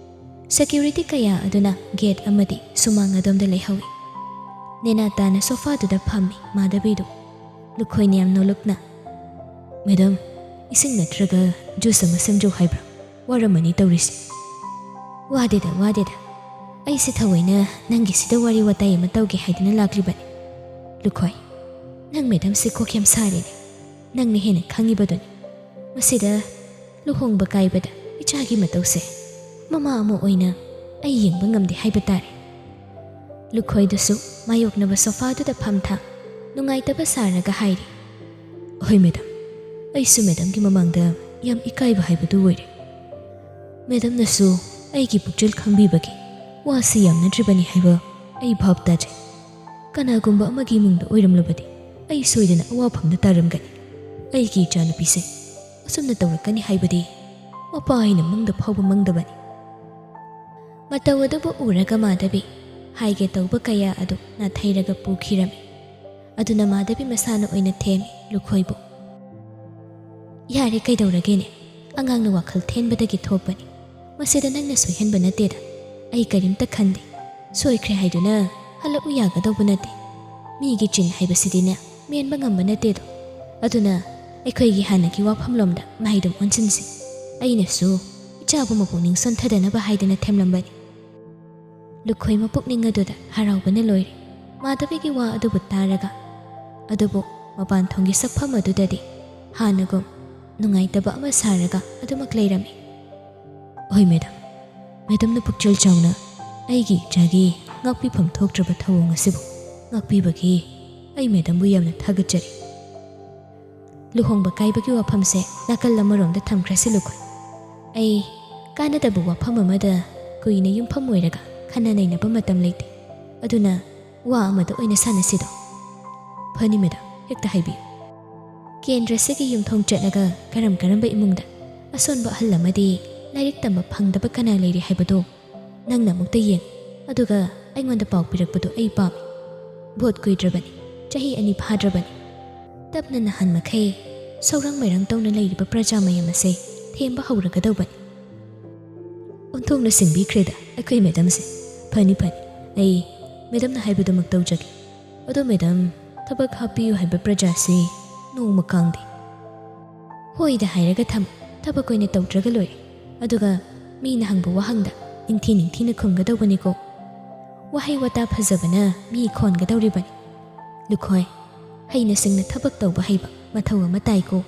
ꯁꯦꯀ꯭ꯌꯨꯔꯤꯇꯤ ꯀꯌꯥ ꯑꯗꯨꯅ ꯒꯦꯠ ꯑꯃꯗꯤ ꯁꯨꯃꯥꯡ ꯑꯗꯣꯝꯗ ꯂꯩꯍꯧꯏ꯫ ꯅꯦꯅꯥ ꯇꯥꯅ ꯁꯣꯐꯥꯗꯨꯗ ꯐꯝꯃꯤ ꯃꯥꯙꯕꯤꯗꯨ꯫ ꯂꯨꯈꯣꯏꯅ ꯌꯥꯝ ꯅꯣꯂꯨꯛꯅ, "ꯃꯦꯗꯥꯝ, ꯏꯁꯤꯡ ꯅꯠꯇ꯭ꯔꯒ ꯖꯨꯁ ꯑꯃ ꯁꯦꯝꯖꯧ ꯍꯥꯏꯕ꯭ꯔꯥ? ꯋꯥꯔꯝꯃꯅꯤ ꯇꯧꯔꯤꯁꯦ"꯫ "ꯋꯥꯗꯦꯗ, ꯋꯥꯗꯦꯗ꯫ ꯑꯩꯁꯦ ꯊꯑꯣꯏꯅ ꯅꯪꯒꯤꯁꯤꯗ ꯋꯥꯔꯤ ꯋꯥꯇꯥꯏ ꯑꯃ ꯇꯧꯒꯦ ꯍꯥꯏꯗꯨꯅ ꯂꯥꯛꯂꯤꯕꯅꯤ꯫ ꯂꯨꯈꯣꯏ, ꯅꯪ ꯃꯦꯗꯥꯝꯁꯦ ꯀꯣꯛ ꯌꯥꯝ ꯁꯥꯔꯦꯅꯦ꯫ ꯅꯪꯅ ꯍꯦꯟꯅ ꯈꯪꯉꯤꯕꯗꯨꯅꯤ꯫ ꯃꯁꯤꯗ ꯂꯨꯍꯣꯡꯕ ꯀꯥꯏꯕꯗ ꯏꯆꯥꯒꯤ ꯃꯇꯧꯁꯦ ꯃꯃꯥ ꯑꯃ ꯑꯣꯏꯅ ꯑꯩ ꯌꯦꯡꯕ ꯉꯝꯗꯦ ꯍꯥꯏꯕ ꯇꯥꯔꯦ"꯫ ꯂꯨꯈꯣꯏꯗꯨꯁꯨ ꯃꯥꯌꯣꯛꯅꯕ ꯁꯣꯐꯥꯗꯨꯗ ꯐꯝꯊ ꯅꯨꯡꯉꯥꯏꯇꯕ ꯁꯥꯔꯒ ꯍꯥꯏꯔꯤ, "ꯍꯣꯏ ꯃꯦꯗꯥꯝ, ꯑꯩꯁꯨ ꯃꯦꯗꯥꯝꯒꯤ ꯃꯃꯥꯡꯗ ꯌꯥꯝ ꯏꯀꯥꯏꯕ ꯍꯥꯏꯕꯗꯨ ꯑꯣꯏꯔꯦ꯫ ꯃꯦꯗꯥꯝꯅꯁꯨ ꯑꯩꯒꯤ ꯄꯨꯛꯆꯦꯜ ꯈꯪꯕꯤꯕꯒꯤ ꯋꯥꯁꯤ ꯌꯥꯝꯅꯗ꯭ꯔꯤꯕꯅꯤ ꯍꯥꯏꯕ ꯑꯩ ꯚꯥꯞ ꯇꯥꯖꯩ꯫ ꯀꯅꯥꯒꯨꯝꯕ ꯑꯃꯒꯤ ꯏꯃꯨꯡꯗ ꯑꯣꯏꯔꯝꯂꯕꯗꯤ ꯑꯩ ꯁꯣꯏꯗꯅ ꯑꯋꯥꯐꯝꯗ ꯇꯥꯔꯝꯒꯅꯤ꯫ ꯑꯩꯒꯤ ꯏꯆꯥꯅꯨꯄꯤꯁꯦ ꯑꯁꯨꯝꯅ ꯇꯧꯔꯛꯀꯅꯤ ꯍꯥꯏꯕꯗꯤ ꯃꯄꯥ ꯑꯩꯅ ꯃꯪꯗ ꯐꯥꯎꯕ ꯃꯪꯗꯕꯅꯤ"꯫ ꯃꯇꯧ ꯑꯗꯨꯕꯨ ꯎꯔꯒ ꯃꯥꯙꯕꯤ ꯍꯥꯏꯒꯦ ꯇꯧꯕ ꯀꯌꯥ ꯑꯗꯨ ꯅꯥꯊꯩꯔꯒ ꯄꯨꯈꯤꯔꯝꯃꯤ꯫ ꯑꯗꯨꯅ ꯃꯥꯙꯕꯤ ꯃꯁꯥꯅ ꯑꯣꯏꯅ ꯊꯦꯝꯃꯤ ꯂꯨꯈꯣꯏꯕꯨ꯫ "ꯌꯥꯔꯦ, ꯀꯩꯗꯧꯔꯒꯦꯅꯦ? ꯑꯉꯥꯡꯅ ꯋꯥꯈꯜ ꯊꯦꯟꯕꯗꯒꯤ ꯊꯣꯛꯄꯅꯤ꯫ ꯃꯁꯤꯗ ꯅꯪꯅ ꯁꯣꯏꯍꯟꯕ ꯅꯠꯇꯦꯗ꯫ ꯑꯩ ꯀꯔꯤꯝꯇ ꯈꯟꯗꯦ꯫ ꯁꯣꯏꯈ꯭ꯔꯦ ꯍꯥꯏꯗꯨꯅ ꯍꯜꯂꯛꯎ ꯌꯥꯒꯗꯧꯕ ꯅꯠꯇꯦ꯫ ꯃꯤꯒꯤ ꯆꯤꯟ ꯍꯥꯏꯕꯁꯤꯗꯤꯅꯦ, ꯃꯦꯟꯕ ꯉꯝꯕ ꯅꯠꯇꯦꯗꯣ꯫ ꯑꯗꯨꯅ ꯑꯩꯈꯣꯏꯒꯤ ꯍꯥꯟꯅꯒꯤ ꯋꯥꯐꯝꯂꯣꯝꯗ ꯃꯥꯏꯗꯨꯝ ꯑꯣꯟꯁꯤꯟꯁꯤ꯫ ꯑꯩꯅꯁꯨ ꯏꯆꯥꯕꯨ ꯃꯄꯨꯛꯅꯤꯡ ꯁꯣꯟꯊꯗꯅꯕ ꯍꯥꯏꯗꯅ ꯊꯦꯝꯂꯝꯕꯅꯤ"꯫ ꯂꯨꯈꯣꯏ ꯃꯄꯨꯛꯅꯤꯡ ꯑꯗꯨꯗ ꯍꯔꯥꯎꯕꯅ ꯂꯣꯏꯔꯦ꯫ ꯃꯥꯙꯕꯤꯒꯤ ꯋꯥ ꯑꯗꯨꯕꯨ ꯇꯥꯔꯒ, ꯑꯗꯨꯕꯨ ꯃꯄꯥꯟ ꯊꯣꯡꯒꯤ ꯁꯛꯐꯝ ꯑꯗꯨꯗꯗꯤ ꯍꯥꯟꯅꯒꯨꯝ ꯅꯨꯡꯉꯥꯏꯇꯕ ꯑꯃ ꯁꯥꯔꯒ ꯑꯗꯨꯃꯛ ꯂꯩꯔꯝꯃꯤ꯫ "ꯍꯣꯏ ꯃꯦꯗꯥꯝ, ꯃꯦꯗꯥꯝꯅ ꯄꯨꯛꯆꯦꯜ ꯆꯥꯎꯅ ꯑꯩꯒꯤ ꯏꯆꯥꯒꯤ ꯉꯥꯛꯄꯤꯐꯝ ꯊꯣꯛꯇ꯭ꯔꯕ ꯊꯧꯑꯣꯡ ꯑꯁꯤꯕꯨ ꯉꯥꯛꯄꯤꯕꯒꯤ ꯑꯩ ꯃꯦꯗꯝꯕꯨ ꯌꯥꯝꯅ ꯊꯥꯒꯠꯆꯔꯤ꯫ ꯂꯨꯍꯣꯡꯕ ꯀꯥꯏꯕꯒꯤ ꯋꯥꯐꯝꯁꯦ ꯅꯥꯀꯜ ꯑꯃꯔꯣꯝꯗ ꯊꯝꯈ꯭ꯔꯁꯤ ꯂꯨꯈꯣꯏ꯫ ꯑꯩ ꯀꯥꯟꯅꯗꯕ ꯋꯥꯐꯝ ꯑꯃꯗ ꯀꯨꯏꯅ ꯌꯨꯝꯐꯝ ꯑꯣꯏꯔꯒ ꯈꯟꯅ ꯅꯩꯅꯕ ꯃꯇꯝ ꯂꯩꯇꯦ꯫ ꯑꯗꯨꯅ ꯋꯥ ꯑꯃꯗ ꯑꯣꯏꯅ ꯁꯥꯟꯅꯁꯤꯗꯣ꯫ ꯐꯅꯤ ꯃꯦꯗꯥꯝ, ꯍꯦꯛꯇ ꯍꯥꯏꯕꯤꯌꯨ꯫ ꯀꯦꯟꯗ꯭ꯔꯁꯤꯒꯤ ꯌꯨꯝꯊꯣꯡ ꯆꯠꯂꯒ ꯀꯔꯝ ꯀꯔꯝꯕ ꯏꯃꯨꯡꯗ ꯑꯁꯣꯟꯕ ꯑꯍꯜ ꯑꯃꯗꯤ ꯂꯥꯏꯔꯤꯛ ꯇꯝꯕ ꯐꯪꯗꯕ ꯀꯅꯥ ꯂꯩꯔꯤ ꯍꯥꯏꯕꯗꯨ ꯅꯪꯅ ꯑꯃꯨꯛꯇ ꯌꯦꯡ, ꯑꯗꯨꯒ ꯑꯩꯉꯣꯟꯗ ꯄꯥꯎ ꯄꯤꯔꯛꯄꯗꯨ ꯑꯩ ꯄꯥꯝꯃꯤ꯫ ꯚꯣꯠ ꯀꯨꯏꯗ꯭ꯔꯕꯅꯤ, ꯆꯍꯤ ꯑꯅꯤ ꯐꯥꯗ꯭ꯔꯕꯅꯤ꯫ ꯇꯞꯅ ꯅꯍꯥꯟ ꯃꯈꯩ ꯁꯧꯔꯥꯡ ꯃꯩꯔꯥꯡ ꯇꯧꯅ ꯂꯩꯔꯤꯕ ꯄ꯭ꯔꯖꯥ ꯃꯌꯥꯝ ꯑꯁꯦ ꯊꯦꯝꯕ ꯍꯧꯔꯒꯗꯧꯕꯅꯤ꯫ ꯑꯣꯟꯊꯣꯛꯅ ꯁꯤꯡꯕꯤꯈ꯭ꯔꯦꯗ ꯑꯩꯈꯣꯏ ꯃꯦꯗꯝꯁꯦ꯫ ꯐꯅꯤ ꯐꯅꯤ, ꯑꯩ ꯃꯦꯗꯝꯅ ꯍꯥꯏꯕꯗꯨꯃꯛ ꯇꯧꯖꯒꯦ꯫ ꯑꯗꯣ ꯃꯦꯗꯝ, ꯊꯕꯛ ꯍꯥꯞꯄꯤꯌꯨ ꯍꯥꯏꯕ ꯄ꯭ꯔꯖꯥꯁꯤ ꯅꯣꯡꯃ ꯀꯥꯡꯗꯦ꯫ ꯍꯣꯏꯗ ꯍꯥꯏꯔꯒ ꯊꯝ, ꯊꯕꯛ ꯑꯣꯏꯅ ꯇꯧꯗ꯭ꯔꯒ ꯂꯣꯏꯔꯦ꯫ ꯑꯗꯨꯒ ꯃꯤꯅ ꯍꯪꯕ ꯋꯥꯍꯪꯗ ꯅꯤꯡꯊꯤ ꯅꯤꯡꯊꯤꯅ ꯈꯨꯝꯒꯗꯧꯕꯅꯤꯀꯣ꯫ ꯋꯥꯍꯩ ꯋꯥꯇꯥ ꯐꯖꯕꯅ ꯃꯤ ꯈꯣꯟꯒꯗꯧꯔꯤꯕꯅꯤ꯫ ꯂꯨꯈꯣꯏ, ꯍꯩꯅ ꯁꯤꯡꯅ ꯊꯕꯛ ꯇꯧꯕ ꯍꯩꯕ ꯃꯊꯧ ꯑꯃ ꯇꯥꯏꯀꯣ꯫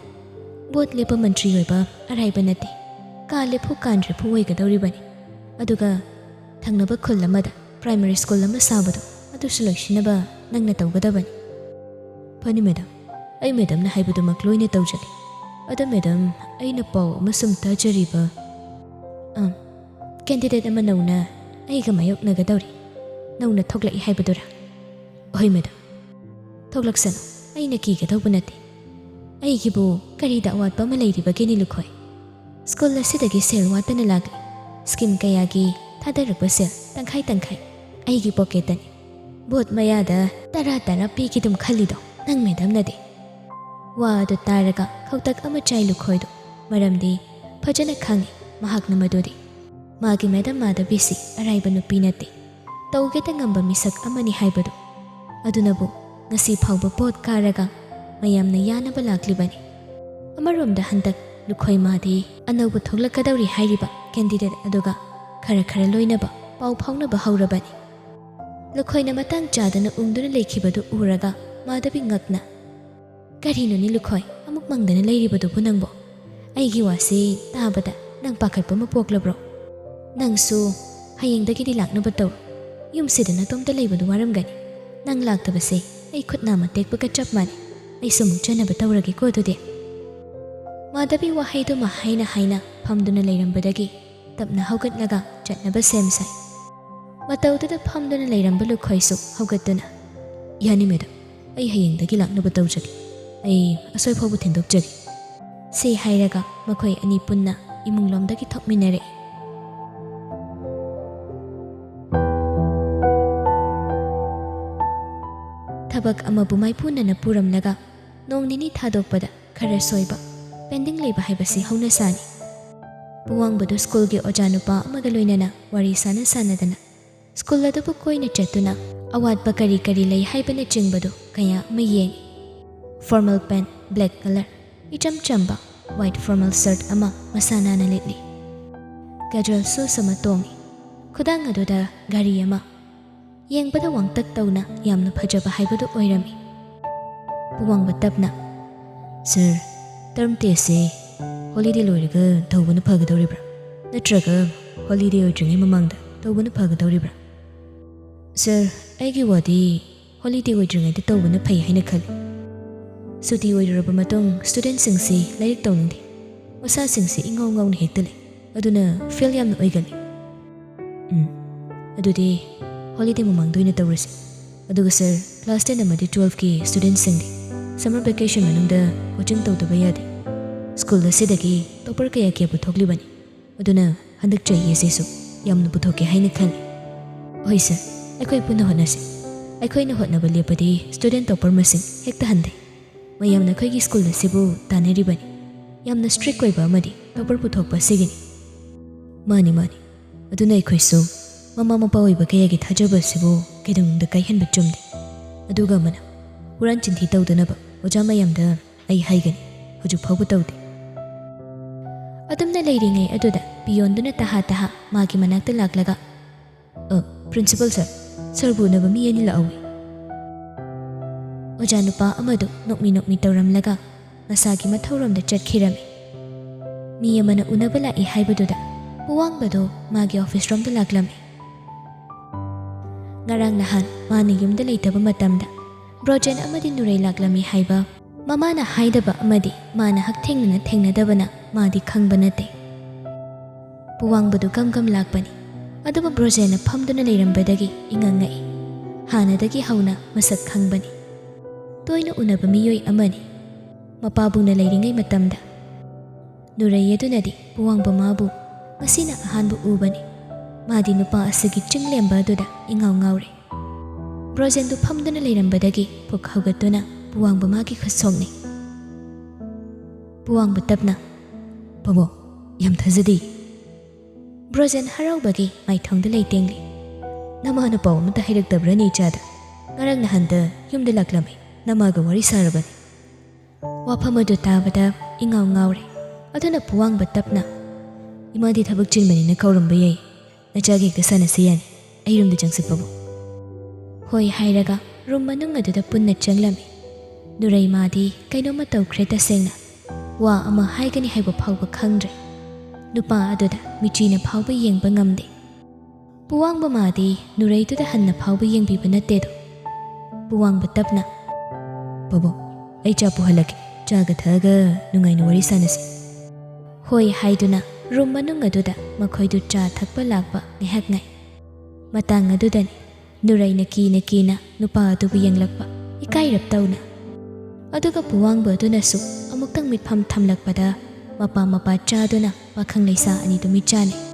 ꯚꯣꯠ ꯂꯦꯞꯄ ꯃꯟꯇ꯭ꯔꯤ ꯑꯣꯏꯕ ꯑꯔꯥꯏꯕ ꯅꯠꯇꯦ꯫ ꯀꯥ ꯂꯦꯞꯐꯨ ꯀꯥꯟꯗ꯭ꯔꯦꯐꯨ ꯑꯣꯏꯒꯗꯧꯔꯤꯕꯅꯤ꯫ ꯑꯗꯨꯒ ꯊꯪꯅꯕ ꯈꯨꯜ ꯑꯃꯗ ꯄ꯭ꯔꯥꯏꯃꯔꯤ ꯁ꯭ꯀꯨꯜ ꯑꯃ ꯁꯥꯕꯗꯣ, ꯑꯗꯨꯁꯨ ꯂꯣꯏꯁꯤꯟꯅꯕ ꯅꯪꯅ ꯇꯧꯒꯗꯕꯅꯤ꯫ ꯐꯅꯤ ꯃꯦꯗꯥꯝ, ꯑꯩ ꯃꯦꯗꯥꯝꯅ ꯍꯥꯏꯕꯗꯨꯃꯛ ꯂꯣꯏꯅ ꯇꯧꯖꯒꯦ꯫ ꯑꯗꯣ ꯃꯦꯗꯥꯝ, ꯑꯩꯅ ꯄꯥꯎ ꯑꯃ ꯁꯨꯝ ꯇꯥꯖꯔꯤꯕ, ꯑꯥ, ꯀꯦꯟꯗꯤꯗꯦꯠ ꯑꯃ ꯅꯧꯅ ꯑꯩꯒ ꯃꯥꯌꯣꯛꯅꯒꯗꯧꯔꯤ, ꯅꯧꯅ ꯊꯣꯛꯂꯛꯏ ꯍꯥꯏꯕꯗꯨꯔꯥ? ꯍꯣꯏ ꯃꯦꯗꯥꯝ, ꯊꯣꯛꯂꯛꯁꯅꯨ, ꯑꯩꯅ ꯀꯤꯒꯗꯧꯕ ꯅꯠꯇꯦ꯫ ꯑꯩꯒꯤꯕꯨ ꯀꯔꯤꯗ ꯑꯋꯥꯠꯄ ꯑꯃ ꯂꯩꯔꯤꯕꯒꯦꯅꯦ ꯂꯨꯈꯣꯏ? ꯁ꯭ꯀꯨꯜ ꯑꯁꯤꯗꯒꯤ ꯁꯦꯜ ꯋꯥꯠꯇꯅ ꯂꯥꯛꯂꯤ꯫ ꯁ꯭ꯀꯤꯝ ꯀꯌꯥꯒꯤ ꯊꯥꯗꯔꯛꯄ ꯁꯦꯜ ꯇꯪꯈꯥꯏ ꯇꯪꯈꯥꯏ ꯑꯩꯒꯤ ꯄꯣꯀꯦꯠꯇꯅꯤ꯫ ꯚꯣꯠ ꯃꯌꯥꯗ ꯇꯔꯥ ꯇꯔꯥ ꯄꯤꯒꯦ ꯑꯗꯨꯝ ꯈꯜꯂꯤꯗꯣ ꯅꯪ ꯃꯦꯗꯥꯝꯅꯗꯤ꯫ ꯋꯥ ꯑꯗꯨ ꯇꯥꯔꯒ ꯈꯧꯇꯛ ꯑꯃ ꯆꯥꯏ ꯂꯨꯈꯣꯏꯗꯣ, ꯃꯔꯝꯗꯤ ꯐꯖꯅ ꯈꯪꯏ ꯃꯍꯥꯛꯅ ꯃꯗꯨꯗꯤ꯫ ꯃꯥꯒꯤ ꯃꯦꯗꯥꯝ ꯃꯥꯙꯕꯤꯁꯤ ꯑꯔꯥꯏꯕ ꯅꯨꯄꯤ ꯅꯠꯇꯦ, ꯇꯧꯒꯦꯇ ꯉꯝꯕ ꯃꯤꯁꯛ ꯑꯃꯅꯤ ꯍꯥꯏꯕꯗꯨ꯫ ꯑꯗꯨꯅꯕꯨ ꯉꯁꯤ ꯐꯥꯎꯕ ꯚꯣꯠ ꯀꯥꯔꯒ ꯃꯌꯥꯝꯅ ꯌꯥꯅꯕ ꯂꯥꯛꯂꯤꯕꯅꯤ꯫ ꯑꯃꯔꯣꯝꯗ ꯍꯟꯗꯛ ꯂꯨꯈꯣꯏ ꯃꯥꯗꯤ ꯑꯅꯧꯕ ꯊꯣꯛꯂꯛꯀꯗꯧꯔꯤ ꯍꯥꯏꯔꯤꯕ ꯀꯦꯟꯗꯤꯗꯦꯠ ꯑꯗꯨꯒ ꯈꯔ ꯈꯔ ꯂꯣꯏꯅꯕ ꯄꯥꯎ ꯐꯥꯎꯅꯕ ꯍꯧꯔꯕꯅꯤ꯫ ꯂꯨꯈꯣꯏꯅ ꯃꯇꯥꯡ ꯆꯥꯗꯅ ꯎꯪꯗꯨꯅ ꯂꯩꯈꯤꯕꯗꯨ ꯎꯔꯒ ꯃꯥꯙꯕꯤ ꯉꯛꯅ, "ꯀꯔꯤꯅꯣꯅꯦ ꯂꯨꯈꯣꯏ, ꯑꯃꯨꯛ ꯃꯪꯗꯅ ꯂꯩꯔꯤꯕꯗꯨꯕꯨ ꯅꯪꯕꯣ? ꯑꯩꯒꯤ ꯋꯥꯁꯤ ꯇꯥꯕꯗ ꯅꯪ ꯄꯥꯈꯠꯄ ꯑꯃ ꯄꯣꯛꯂꯕ꯭ꯔꯣ? ꯅꯪꯁꯨ ꯍꯌꯦꯡꯗꯒꯤꯗꯤ ꯂꯥꯛꯅꯕ ꯇꯧꯔꯣ꯫ ꯌꯨꯝꯁꯤꯗ ꯅꯇꯣꯝꯇ ꯂꯩꯕꯗꯨ ꯋꯥꯔꯝꯒꯅꯤ꯫ ꯅꯪ ꯂꯥꯛꯇꯕꯁꯦ ꯑꯩ ꯈꯨꯠ ꯅꯥꯝꯃ ꯇꯦꯛꯄꯒ ꯆꯞ ꯃꯥꯟꯅꯩ꯫ ꯑꯩꯁꯨ ꯑꯃꯨꯛ ꯆꯠꯅꯕ ꯇꯧꯔꯒꯦꯀꯣ ꯑꯗꯨꯗꯤ꯫" ꯃꯥꯙꯕꯤ ꯋꯥꯍꯩꯗꯨꯃ ꯍꯥꯏꯅ ꯍꯥꯏꯅ ꯐꯝꯗꯨꯅ ꯂꯩꯔꯝꯕꯗꯒꯤ ꯇꯞꯅ ꯍꯧꯒꯠꯂꯒ ꯆꯠꯅꯕ ꯁꯦꯝ ꯁꯥꯏ꯫ ꯃꯇꯧꯗꯨꯗ ꯐꯝꯗꯨꯅ ꯂꯩꯔꯝꯕ ꯂꯨꯈꯣꯏꯁꯨ ꯍꯧꯒꯠꯇꯨꯅ, "ꯌꯥꯅꯤ ꯃꯦꯗꯝ, ꯑꯩ ꯍꯌꯦꯡꯗꯒꯤ ꯂꯥꯛꯅꯕ ꯇꯧꯖꯒꯦ꯫ ꯑꯩ ꯑꯁꯣꯏ ꯐꯥꯎꯕ ꯊꯤꯟꯗꯣꯛꯆꯒꯦ꯫" ꯁꯤ ꯍꯥꯏꯔꯒ ꯃꯈꯣꯏ ꯑꯅꯤ ꯄꯨꯟꯅ ꯏꯃꯨꯡꯂꯣꯝꯗꯒꯤ ꯊꯣꯛꯃꯤꯟꯅꯔꯛꯏ꯫ ꯊꯕꯛ ꯑꯃꯕꯨ ꯃꯥꯏꯄꯨꯅꯅ ꯄꯨꯔꯝꯂꯒ ꯅꯣꯡ ꯅꯤꯅꯤ ꯊꯥꯗꯣꯛꯄꯗ ꯈꯔ ꯁꯣꯏꯕ, ꯄꯦꯟꯗꯤꯡ ꯂꯩꯕ ꯍꯥꯏꯕꯁꯤ ꯍꯧꯅꯁꯥꯅꯤ꯫ ꯄꯨꯋꯥꯡꯕꯗꯨ ꯁ꯭ꯀꯨꯜꯒꯤ ꯑꯣꯖꯥ ꯅꯨꯄꯥ ꯑꯃꯒ ꯂꯣꯏꯅꯅ ꯋꯥꯔꯤ ꯁꯥꯟꯅ ꯁꯥꯟꯅꯗꯅ ꯁ꯭ꯀꯨꯜ ꯑꯗꯨꯕꯨ ꯀꯣꯏꯅ ꯆꯠꯇꯨꯅ ꯑꯋꯥꯠꯄ ꯀꯔꯤ ꯀꯔꯤ ꯂꯩ ꯍꯥꯏꯕꯅꯆꯤꯡꯕꯗꯨ ꯀꯌꯥ ꯑꯃ ꯌꯦꯡꯏ꯫ ꯐꯣꯔꯃꯦꯜ ꯄꯦꯟ ꯕ꯭ꯂꯦꯛ ꯀꯂꯔ, ꯏꯆꯝ ꯆꯝꯕ ꯋꯥꯏꯠ ꯐꯣꯔꯃꯦꯜ ꯁꯔꯠ ꯑꯃ ꯃꯁꯥ ꯅꯥꯟꯅ ꯂꯤꯠꯂꯤ꯫ ꯀꯦꯖꯨꯋꯦꯜ ꯁꯨꯁ ꯑꯃ ꯇꯣꯡꯏ꯫ ꯈꯨꯗꯥꯡ ꯑꯗꯨꯗ ꯘꯔꯤ ꯑꯃ꯫ ꯌꯦꯡꯕꯗ ꯋꯥꯡꯇꯛ ꯇꯧꯅ ꯌꯥꯝꯅ ꯐꯖꯕ ꯍꯥꯏꯕꯗꯨ ꯑꯣꯏꯔꯝꯃꯤ꯫ ꯄꯨꯋꯥꯡꯕ ꯇꯞꯅ, "ꯁꯔ, ꯇꯔꯝ ꯇꯦꯁꯁꯦ ꯍꯣꯂꯤꯗꯦ ꯂꯣꯏꯔꯒ ꯇꯧꯕꯅ ꯐꯒꯗꯧꯔꯤꯕ꯭ꯔꯥ? ꯅꯠꯇ꯭ꯔꯒ ꯍꯣꯂꯤꯗꯦ ꯑꯣꯏꯗ꯭ꯔꯤꯉꯩ ꯃꯃꯥꯡꯗ ꯇꯧꯕꯅ ꯐꯒꯗꯧꯔꯤꯕ꯭ꯔꯥ?" "ꯁꯔ, ꯑꯩꯒꯤ ꯋꯥꯗꯤ ꯍꯣꯂꯤꯗꯦ ꯑꯣꯏꯗ꯭ꯔꯤꯉꯩꯗ ꯇꯧꯕꯅ ꯐꯩ ꯍꯥꯏꯅ ꯈꯜꯂꯤ꯫ ꯁꯨꯇꯤ ꯑꯣꯏꯔꯨꯔꯕ ꯃꯇꯨꯡ ꯁ꯭ꯇꯨꯗꯦꯟꯠꯁꯤꯡꯁꯤ ꯂꯥꯏꯔꯤꯛ ꯇꯧꯅꯤꯡꯗꯦ꯫ ꯃꯁꯥꯁꯤꯡꯁꯤ ꯏꯉꯥꯎ ꯉꯥꯎꯅ ꯍꯦꯛꯇ ꯂꯩ꯫ ꯑꯗꯨꯅ ꯐꯦꯜ ꯌꯥꯝꯅ ꯑꯣꯏꯒꯜꯂꯤ꯫" "ꯎꯝ, ꯑꯗꯨꯗꯤ ꯍꯣꯂꯤꯗꯦ ꯃꯃꯥꯡꯗ ꯑꯣꯏꯅ ꯇꯧꯔꯁꯤ꯫ ꯑꯗꯨꯒ ꯁꯔ, ꯀ꯭ꯂꯥꯁ ꯇꯦꯟ ꯑꯃꯗꯤ ꯇꯨꯋꯦꯜꯐꯀꯤ ꯁ꯭ꯇꯨꯗꯦꯟꯠꯁꯤꯡꯗꯤ ꯁꯝꯃꯔ ꯚꯦꯀꯦꯁꯟ ꯃꯅꯨꯡꯗ ꯀꯣꯆꯤꯡ ꯇꯧꯗꯕ ꯌꯥꯗꯦ꯫ ꯁ꯭ꯀꯨꯜ ꯑꯁꯤꯗꯒꯤ ꯇꯣꯄꯔ ꯀꯌꯥ ꯀꯌꯥ ꯄꯨꯊꯣꯛꯂꯤꯕꯅꯤ꯫ ꯑꯗꯨꯅ ꯍꯟꯗꯛ ꯆꯍꯤ ꯑꯁꯤꯁꯨ ꯌꯥꯝꯅ ꯄꯨꯊꯣꯛꯀꯦ ꯍꯥꯏꯅ ꯈꯜꯂꯤ꯫" "ꯍꯣꯏ ꯁꯔ, ꯑꯩꯈꯣꯏ ꯄꯨꯟꯅ ꯍꯣꯠꯅꯁꯤ꯫ ꯑꯩꯈꯣꯏꯅ ꯍꯣꯠꯅꯕ ꯂꯦꯞꯄꯗꯤ ꯁ꯭ꯇꯨꯗꯦꯟꯠ ꯇꯣꯄꯔ ꯃꯁꯤꯡ ꯍꯦꯛꯇ ꯍꯟꯊꯩ꯫ ꯃꯌꯥꯝꯅ ꯑꯩꯈꯣꯏꯒꯤ ꯁ꯭ꯀꯨꯜ ꯑꯁꯤꯕꯨ ꯇꯥꯟꯅꯔꯤꯕꯅꯤ꯫ ꯌꯥꯝꯅ ꯁ꯭ꯇ꯭ꯔꯤꯛ ꯑꯣꯏꯕ ꯑꯃꯗꯤ ꯇꯣꯄꯔ ꯄꯨꯊꯣꯛꯄ ꯑꯁꯤꯒꯤꯅꯤ꯫" "ꯃꯥꯅꯤ, ꯃꯥꯅꯤ꯫ ꯑꯗꯨꯅ ꯑꯩꯈꯣꯏꯁꯨ ꯃꯃꯥ ꯃꯄꯥ ꯑꯣꯏꯕ ꯀꯌꯥꯒꯤ ꯊꯥꯖꯕ ꯑꯁꯤꯕꯨ ꯀꯩꯗꯧꯅꯨꯡꯗ ꯀꯥꯏꯍꯟꯕ ꯆꯨꯝꯗꯦ꯫ ꯑꯗꯨꯒ ꯑꯃꯅ ꯍꯨꯔꯥꯟ ꯆꯤꯟꯊꯤ ꯇꯧꯗꯅꯕ ꯑꯣꯖꯥ ꯃꯌꯥꯝꯗ ꯑꯩ ꯍꯥꯏꯒꯅꯤ꯫ ꯍꯧꯖꯤꯛ ꯐꯥꯎꯕ ꯇꯧꯗꯦ꯫" ꯑꯗꯨꯝꯅ ꯂꯩꯔꯤꯉꯩ ꯑꯗꯨꯗ ꯄꯤꯌꯣꯟꯗꯨꯅ ꯇꯍꯥ ꯇꯍꯥ ꯃꯥꯒꯤ ꯃꯅꯥꯛꯇ ꯂꯥꯛꯂꯒ, "ꯑ, ꯄ꯭ꯔꯤꯟꯁꯤꯄꯜ ꯁꯔ, ꯁꯔꯕꯨ ꯎꯅꯕ ꯃꯤ ꯑꯅꯤ ꯂꯥꯛꯍꯧꯏ꯫" ꯑꯣꯖꯥ ꯅꯨꯄꯥ ꯑꯃꯗꯨ ꯅꯣꯛꯃꯤ ꯅꯣꯛꯃꯤ ꯇꯧꯔꯝꯂꯒ ꯃꯁꯥꯒꯤ ꯃꯊꯧꯔꯣꯝꯗ ꯆꯠꯈꯤꯔꯝꯃꯤ꯫ ꯃꯤ ꯑꯃꯅ ꯎꯅꯕ ꯂꯥꯛꯏ ꯍꯥꯏꯕꯗꯨꯗ ꯄꯨꯋꯥꯡꯕꯗꯨ ꯃꯥꯒꯤ ꯑꯣꯐꯤꯁ ꯔꯣꯝꯗ ꯂꯥꯛꯂꯝꯃꯤ꯫ ꯉꯔꯥꯡ ꯅꯍꯥꯟ ꯃꯥꯅ ꯌꯨꯝꯗ ꯂꯩꯇꯕ ꯃꯇꯝꯗ ꯕ꯭ꯔꯣꯖꯦꯟ ꯑꯃꯗꯤ ꯅꯨꯔꯩ ꯂꯥꯛꯂꯝꯃꯤ ꯍꯥꯏꯕ ꯃꯃꯥꯅ ꯍꯥꯏꯗꯕ ꯑꯃꯗꯤ ꯃꯥꯅ ꯍꯛꯊꯦꯡꯅꯅ ꯊꯦꯡꯅꯗꯕꯅ ꯃꯥꯗꯤ ꯈꯪꯕ ꯅꯠꯇꯦ꯫ ꯄꯨꯋꯥꯡꯕꯗꯨ ꯒꯝ ꯒꯝ ꯂꯥꯛꯄꯅꯤ꯫ ꯑꯗꯨꯕꯨ ꯕ꯭ꯔꯣꯖꯦꯟꯅ ꯐꯝꯗꯨꯅ ꯂꯩꯔꯝꯕꯗꯒꯤ ꯏꯉꯛ ꯉꯛꯏ꯫ ꯍꯥꯟꯅꯗꯒꯤ ꯍꯧꯅ ꯃꯁꯛ ꯈꯪꯕꯅꯤ꯫ ꯇꯣꯏꯅ ꯎꯅꯕ ꯃꯤꯑꯣꯏ ꯑꯃꯅꯤ꯫ ꯃꯄꯥꯕꯨꯡꯅ ꯂꯩꯔꯤꯉꯩ ꯃꯇꯝꯗ ꯅꯨꯔꯩ ꯑꯗꯨꯅꯗꯤ ꯄꯨꯋꯥꯡꯕ ꯃꯥꯕꯨ ꯉꯁꯤꯅ ꯑꯍꯥꯟꯕ ꯎꯕꯅꯤ꯫ ꯃꯥꯗꯤ ꯅꯨꯄꯥ ꯑꯁꯤꯒꯤ ꯆꯤꯡꯂꯦꯝꯕ ꯑꯗꯨꯗ ꯏꯉꯥꯎ ꯉꯥꯎꯔꯦ꯫ ꯕ꯭ꯔꯣꯖꯦꯟꯗꯨ ꯐꯝꯗꯨꯅ ꯂꯩꯔꯝꯕꯗꯒꯤ ꯄꯨꯛ ꯍꯧꯒꯠꯇꯨꯅ ꯄꯨꯋꯥꯡꯕ ꯃꯥꯒꯤ ꯈꯨꯠ ꯁꯣꯛꯅꯩ꯫ ꯄꯨꯋꯥꯡꯕ ꯇꯞꯅ, "ꯄꯥꯕꯨꯡ, ꯌꯥꯝ ꯊꯥꯖꯗꯦ꯫" ꯕ꯭ꯔꯣꯖꯦꯟ ꯍꯔꯥꯎꯕꯒꯤ ꯃꯥꯏꯊꯣꯡꯗ ꯂꯩꯇꯦꯡꯂꯤ꯫ "ꯅꯃꯥꯅ ꯄꯥꯎ ꯑꯃꯠꯇ ꯍꯥꯏꯔꯛꯇꯕ꯭ꯔꯅꯦ ꯏꯆꯥꯗ? ꯉꯔꯥꯡ ꯅꯍꯥꯟꯗ ꯌꯨꯝꯗ ꯂꯥꯛꯂꯝꯃꯤ, ꯅꯃꯥꯒ ꯋꯥꯔꯤ ꯁꯥꯔꯕꯅꯤ꯫" ꯋꯥꯐꯝ ꯑꯗꯨ ꯇꯥꯕꯗ ꯏꯉꯥꯎ ꯉꯥꯎꯔꯦ꯫ ꯑꯗꯨꯅ ꯄꯨꯋꯥꯡꯕ ꯇꯞꯅ, "ꯏꯃꯥꯗꯤ ꯊꯕꯛ ꯆꯤꯟꯕꯅꯤꯅ ꯀꯧꯔꯝꯕ ꯌꯥꯏ꯫ ꯅꯆꯥꯒ ꯍꯦꯛꯇ ꯁꯥꯟꯅꯁꯤ ꯌꯥꯅꯤ꯫ ꯑꯩ ꯔꯨꯝꯗ ꯆꯪꯁꯤ ꯄꯥꯕꯨꯡ꯫" ꯍꯣꯏ ꯍꯥꯏꯔꯒ ꯔꯨꯝ ꯃꯅꯨꯡ ꯑꯗꯨꯗ ꯄꯨꯟꯅ ꯆꯪꯂꯝꯃꯤ꯫ ꯅꯨꯔꯩ ꯃꯥꯗꯤ ꯀꯩꯅꯣꯝꯃ ꯇꯧꯈ꯭ꯔꯦ ꯇꯁꯦꯡꯅ꯫ ꯋꯥ ꯑꯃ ꯍꯥꯏꯒꯅꯤ ꯍꯥꯏꯕ ꯐꯥꯎꯕ ꯈꯪꯗ꯭ꯔꯦ꯫ ꯅꯨꯄꯥ ꯑꯗꯨꯗ ꯃꯤꯆꯤꯅ ꯐꯥꯎꯕ ꯌꯦꯡꯕ ꯉꯝꯗꯦ꯫ ꯄꯨꯋꯥꯡꯕ ꯃꯥꯗꯤ ꯅꯨꯔꯩꯗꯨꯗ ꯍꯟꯅ ꯐꯥꯎꯕ ꯌꯦꯡꯕꯤꯕ ꯅꯠꯇꯦꯗꯣ꯫ ꯄꯨꯋꯥꯡꯕ ꯇꯞꯅ, "ꯄꯥꯕꯨꯡ, ꯑꯩ ꯆꯥ ꯄꯨꯍꯜꯂꯛꯀꯦ꯫ ꯆꯥꯒ ꯊꯛꯑꯒ ꯅꯨꯡꯉꯥꯏꯅ ꯋꯥꯔꯤ ꯁꯥꯟꯅꯁꯤ꯫" ꯍꯣꯏ ꯍꯥꯏꯗꯨꯅ ꯔꯨꯝ ꯃꯅꯨꯡ ꯑꯗꯨꯗ ꯃꯈꯣꯏꯗꯨ ꯆꯥ ꯊꯛꯄ ꯂꯥꯛꯄ ꯉꯥꯏꯍꯥꯛ ꯉꯥꯏ꯫ ꯃꯇꯥꯡ ꯑꯗꯨꯗꯅꯤ ꯅꯨꯔꯩꯅ ꯀꯤꯅ ꯀꯤꯅ ꯅꯨꯄꯥ ꯑꯗꯨꯕꯨ ꯌꯦꯡꯂꯛꯄ, ꯏꯀꯥꯏꯔꯞ ꯇꯧꯅ꯫ ꯑꯗꯨꯒ ꯄꯨꯋꯥꯡꯕ ꯑꯗꯨꯅꯁꯨ ꯑꯃꯨꯛꯇꯪ ꯃꯤꯠꯐꯝ ꯊꯝꯂꯛꯄꯗ ꯃꯄꯥ ꯃꯄꯥ ꯆꯥꯗꯨꯅ ꯄꯥꯈꯪ ꯂꯩꯁꯥ ꯑꯅꯤꯗꯨ ꯃꯤꯠ ꯆꯥꯅꯩ꯫